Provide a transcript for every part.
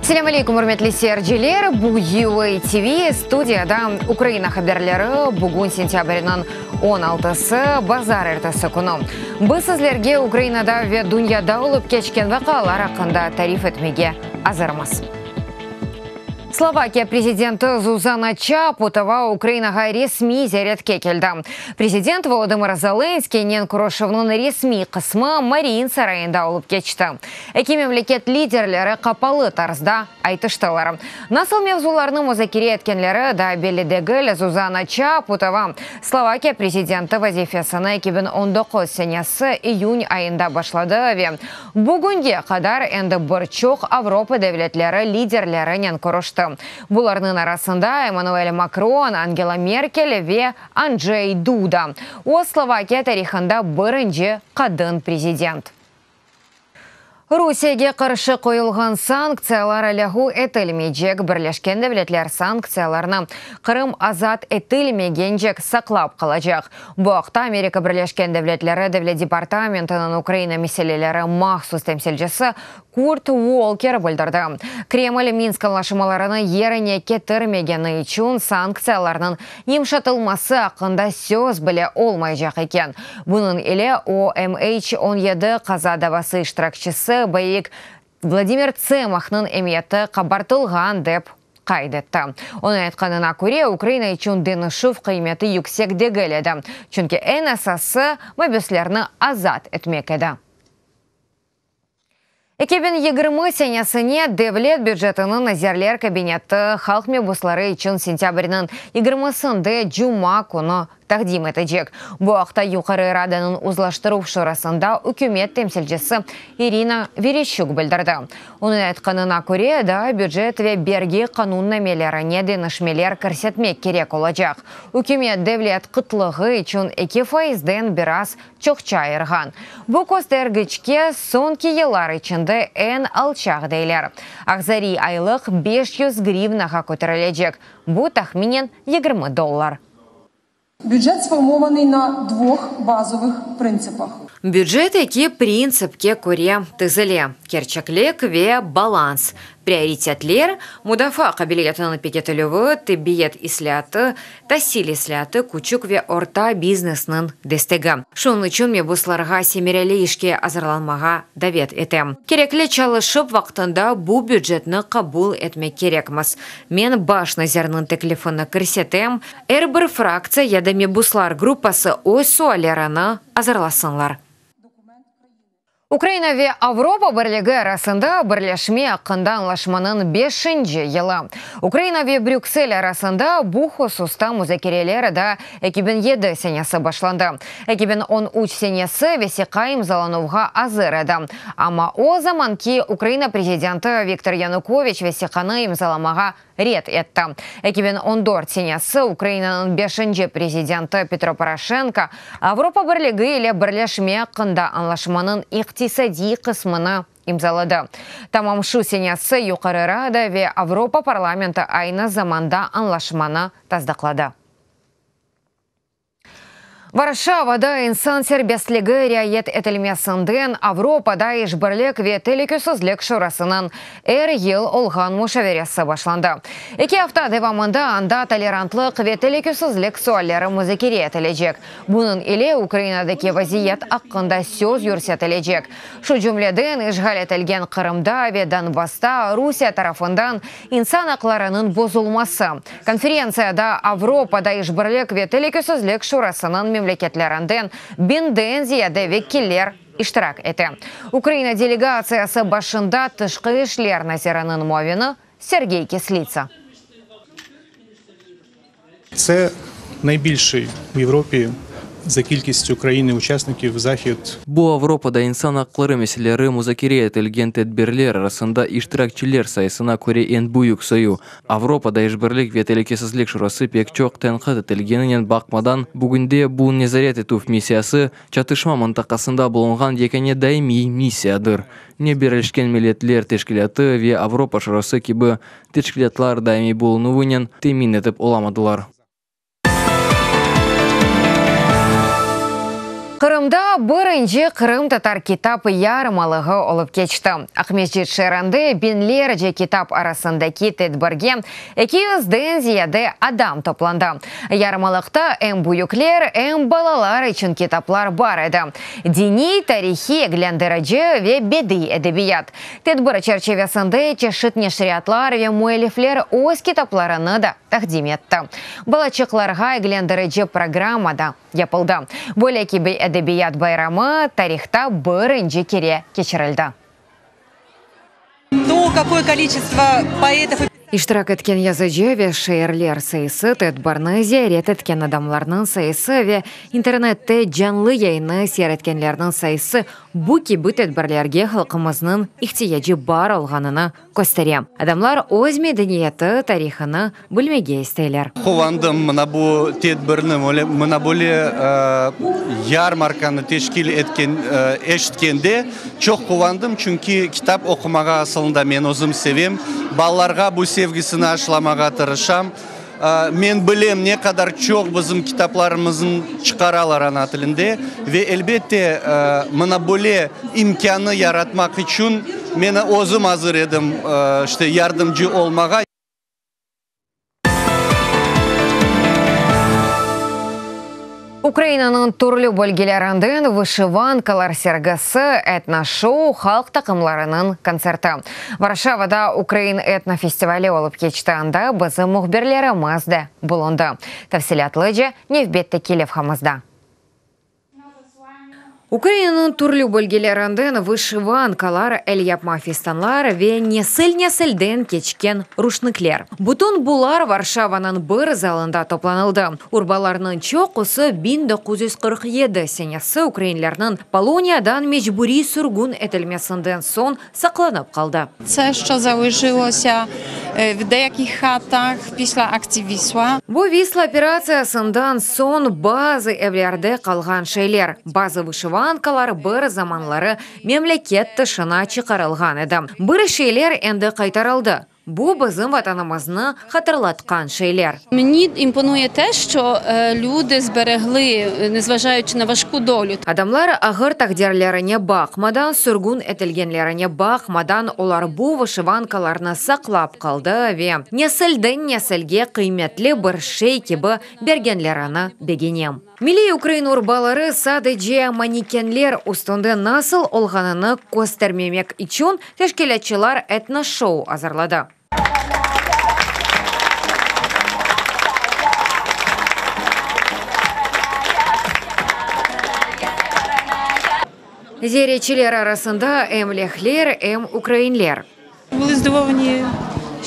Selâm aleykum, ürmetli seyirciler! Bu UA TV, studiyada Ukraina haberleri, bugün sentâbrniñ 16-sı, bazarertesi künü. Biz sizlerge Ukrainada ve dünyada olıp keçken vaqialar aqqında tarif etmege azırmız. Slovakiya prezidenti Zuzana Çaputova Ukrainağa resmiy ziyaretke keldi. Prezident Volodımır Zelenskiynen körüşüvniñ resmiy qısmı Mariin sarayında olıp keçti. Eki memleket liderleri qapalı tarzda aytıştılar. Nasıl mevzularnı muzakere etkenleri daa belli degil. Zuzana Çaputova Slovakiya prezidenti vazifesini 2019 senesi iyün ayında başladı ve Bugünge qadar endi bir çoq Avropa devletleri liderlerinen körüşti. Bularnıñ arasında Emmanuel Makron, Angela Merkel ve Andjey Duda. O, Slovakiya tarihında birinci qadın prezident. Rusiyege qarşı qoyulğan sanktsiyalar lâğu etilmeycek. Birleşken Devletler sanktsiyalarnı Qırım azat etilmegencek saqlap qalacaq. Bu aqta Amerika Birleşken Devletleri Devlet departamentiniñ Ukraina meseleleri mahsus temsilcisi Kurt Volker bildirdi. Kreml Minsk añlaşmalarını yerine ketirmegeni içün sanktsiyalarnıñ yımşatılması aqqında söz bile olmaycaq eken. Bunıñ ile o, MH 17 qaza davası iştirakçisi boyevik Vladimir Tsemahnıñ emiyeti qabartılğan, dep qayd etti. Onıñ aytqanına köre, Ukraina içün deñişüv qıymeti yüksek degil edi, çünki eñ esası, mabüslerni azat etmek edi. 2020 senesine devlet bücetini Nazirler Kabineti halq mebusları içün sentâbrniñ yigirmisinde cuma künü taqdim etecek. Bu aqta Yuqarı Radanıñ uzlaştıruv şurasında ükümet temsilcisi İrina Vereşçuk bildirdi. Onıñ aytqanına köre, daa bücet ve bergi qanunnamelerine deñişmeler kirsetmek kerek olacaq. Ükümet devlet qıtlığı içün eki faizden biraz çoqça ayırğan. Bu köstergiçke soñki yıllar içinde eñ alçaq deyler. Ağzariy aylıq 500 grivnağa köterilecek, bu tahminen 20 dollar. Bücet sformovanıy na dvoh bazovıh prıntsıpah. Bücet eki printsipke köre tizile, kerçeklik ve balans. Prioritetler, mudafaa qabiliyetiniñ pekitilüvi, tibbiyet islâatı, tasil islâatı, küçük ve orta biznesniñ destegi. Şunıñ içün mebuslarğa semereli işke azırlanmağa davet etem. Kerekli çalışıp, vaqtında bu bücetni qabul etmek kerekmiz. Men baş nazirniñ teklifini kirsetem, er bir fraktsiya ya da mebuslar gruppası öz suallerini azırlasınlar. Ukraina ve Avropa Birligi arasında birleşme aqqında añlaşmanıñ beşinci yılı. Ukraina ve Brüksel arasında bu hususta muzakereler daa 2007 senesi başlandı. 2013 senesi vesiqa imzalanuvğa azır edi, amma o zamanki Ukraina prezidenti Viktor Yanukoviç vesiqanı imzalamağa red etti. 2014 senesi Ukrainanıñ beşinci prezidenti Petro Poroşenko Avropa Birligi ile birleşme aqqında añlaşmanıñ iqtisadiy qısmını imzaladı. Tamam şu senesi Yuqarı Rada ve Avropa parlamenti aynı zamanda añlaşmanı tasdıqladı. Varşavada insan serbestligi riayet etilmesinden Avropada işbirlik ve telükesizlik şurasınıñ er yıl olğan muşaveresi başlandı. Eki afta devamında anda tolerantlıq ve telükesizlik sualleri muzakere etilecek. Bunıñ ile Ukrainadaki vaziyet aqqında söz yürsetilecek. Şu cümleden, işğal etilgen Qırımda ve Donbassta Rusiye tarafından insan aqlarınıñ bozulması. Konferentsiyada Avropada işbirlik ve telükesizlik şurasınıñ memleketlerinden biñden ziyade vekiller iştirak ete. Ukraina delegatsiyası başında Tışqı işler naziriniñ muavini Sergey Kislitsa. Tse naybilşıy v Yevropi za kilkistyu krain-uçasnikiv zahid. Bu Avropada insan aqları meseleleri muzakere etilgen tedbirler arasında iştirakçiler sayısına köre eñ büyük soyu. Avropada İşbirlik ve Telükesizlik Şurası pek çoq tenqit etilgeninen baqmadan, bugünde bu nezaret etüv missiyası, çatışma mıntaqasında bulunğan yekâne daimiy missiyadır. Ne Birleşken Milletler Teşkilâtı ve Avropa Şurası kibi teşkilâtlar daimiy bulunuvınen temin etip olamadılar. Qırımda birinci qırımtatar kitap yarmalığı olıp keçti. Aqmescit şeerinde biñlerce kitap arasındaki tedbirge 200-den ziyade adam toplandı. Yarmalıqta em büyükler, em balalar içün kitaplar bar edi, diniy, tarihiy, eglendirici ve bediy edebiyat. Tedbir çerçivesinde çeşit neşriyatlar ve müellifler öz kitaplarını da taqdim etti. Balaçıqlarğa eglendirici programma da yapıldı. Böyle kibi edebiyat bayramı tarihta birinci kere keçirildi. İştirak etken yazıcı ve şairler sayısı, tedbirni ziyaret etken adamlarnıñ sayısı ve internette canlı yayınnı seyretkenlerniñ sayısı bu kibi tedbirlerge halqımıznıñ ihtiyacı bar olğanını köstere. Adamlar öz medeniyeti, tarihını bilmege isteyler. Quvandım, mına bu tedbirni, mına böyle yarmarkanı teşkil etken, eşitkende çoq quvandım, çünki kitap oqumağa asılında men özüm sevem, balalarğa bu sevgisini aşılamağa tırışam. Men bilem, ne qadar çoq bizim kitaplarımıznı çıqaralar ana tilinde ve, elbette, mına böyle imkânnı yaratmaq içün men özüm azır edim, işte, yardımcı olmağa. Ukrainanıñ türlü bölgelerinden vışıvankalar sergisi, etno-şou, halq taqımlarınıñ kontserti. Varşavada ukrain etno-festivali olıp keçti, anda bizim mühbirlerimiz de bulundı. Tafsilâtlıca nevbetteki levhamızda. Ukrainanıñ türlü bölgelerinden vışıvankalar, elyapma fistanlar ve nesil-nesilden keçken ruşnıkler. Bütün bular Varşavanıñ bir zalında toplanıldı. Urbalarnıñ çoqusı 1947 senesi ukrainlerniñ Poloniyadan mecburiy sürgün etilmesinden soñ saqlanıp qaldı. Це, що залишилося в деяких хатах після акції Вісла. Bu Visla operatsiyasından soñ bazı evlerde qalğan şeyler. Bazı vışıvankalar bir zamanları memleket tışına çıqarılğan edi. Bir şeyler endi qaytarıldı. Bu bizim Vatanımıznı hatırlatqan şeyler. Meni imponує те, що люди зберегли, незважаючи на важку долю. Adamlar ağır taqdirlerine baqmadan, sürgün etilgenlerine baqmadan, olar bu vışıvankalarnı saqlap qaldı ve nesilden nesilge qıymetli bir şey kibi bergenlerini begenem. Milliy ukrain urbaları sadece manekenler üstünde nasıl olğanını köstermemek içün teşkilâtçılar etno-şou azırladı. Ziyaretçiler arasında em lehler, em ukrainler. Були здивовані,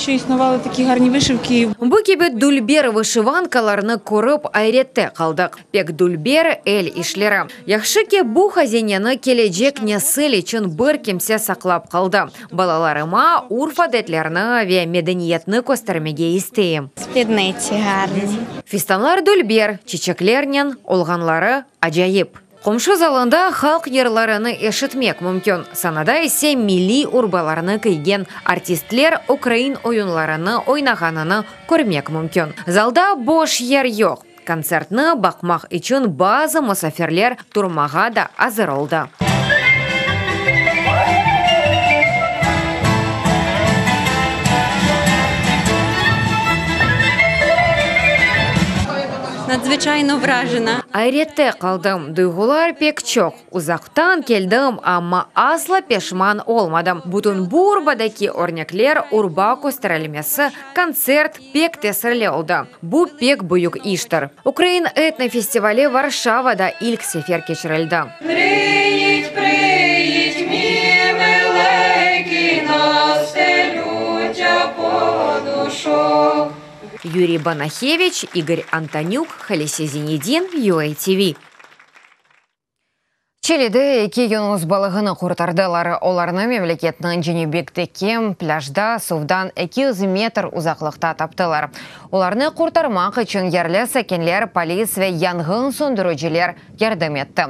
що існували такі гарні вишивки. Bu kibi dülber vışıvankalarnı körip ayrette qaldıq. Pek dülber el işleri. Yahşı ki, bu hazineni kelecek nesil içün bir kimse saqlap qaldı. Balalarıma urf-adetlerni ve medeniyetni köstermege isteyim. Spidnitsi garni. Fistanlar dülber, çiçeklernen olğanları acayip. Qomşu zalında halq yırlarını eşitmek mümkün, sanada ise milliy urbalarnı kiygen artistler ukrain oyunlarını oynağanını körmek mümkün. Zalda boş yer yoq, kontsertni baqmaq içün bazı musafirler turmağa da azır oldı. Nadзвıçayno vражена. Ayrette qaldım, duyğular pek çoq. Uzaqtan keldim, amma asla peşman olmadım. Bütün bu urbadaki örnekler, urba kösterilmesi, kontsert pek tesirli oldı. Bu pek büyük iştir. Ukrain etno-festivali Varşavada ilk sefer keçirildi. Приїдь, приїдь, мій миленький, настелютя подушок. Yuriy Banaheviç, İgor Antonük, Halise Zinedin, UATV. Çilide eki yunus balığını qurtardılar. Olarnı memleketniñ cenübindeki plâjda suvdan 200 metr uzaqlıqta taptılar. Olarnı qurtarmaq içün yerli sakinler, polis ve yanğın söndüriciler yardım etti.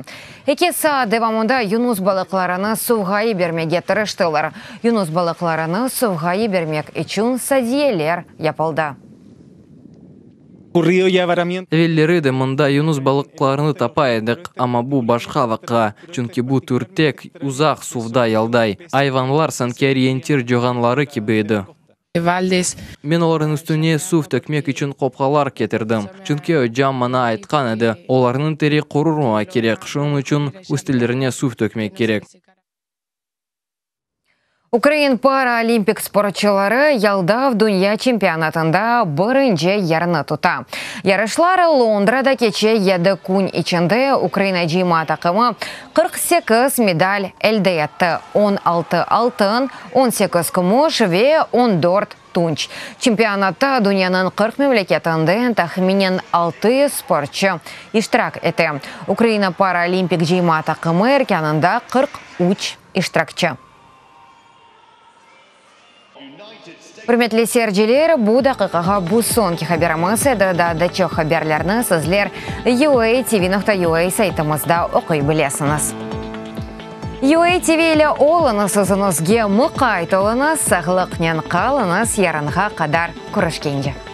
Eki saat devamında yunus balıqlarını suvğa yibermege tırıştılar. Yunus balıqlarını suvğa yibermek içün sadiyeler yapıldı. Evelleri de mında yunus balıqlarını tapa edik, amma bu başqa vaqia, çünki bu tür tek uzaq suvda yalday. Ayvanlar sanki oriyentir coyğanları kibi edi. Men olarnıñ üstüne suv tökmek içün qopqalar ketirdim, çünki ocam maña aytqan edi, olarnıñ teri qururmamaq kerek, şunıñ içün üstlerine suv tökmek kerek. Ukrain paraolimpik sportçıları yaldav dünya çempionatında birinci yerni tuta. Yarışlar Londrada keçe yedi kün içinde Ukraina cıyma taqımı 48 medal elde etti, 16 altın, 18 kümüş ve 14 tunç. Çempionatta dünyanıñ 40 memleketinden tahminen 600 sportçı iştirak ete. Ukraina paraolimpik cıyma taqımı erkânında 43 iştirakçi. Ürmetli seyirciler, bu daqiqağa bu soñki haberimiz edi. Daa da çoq haberlerni sizler UATV.UA saytımızda oquy bilesiñiz. UATV ile oluñız, özüñizge muqayt oluñız, sağlıqnen qalıñız, yarınğa qadar körüşkence.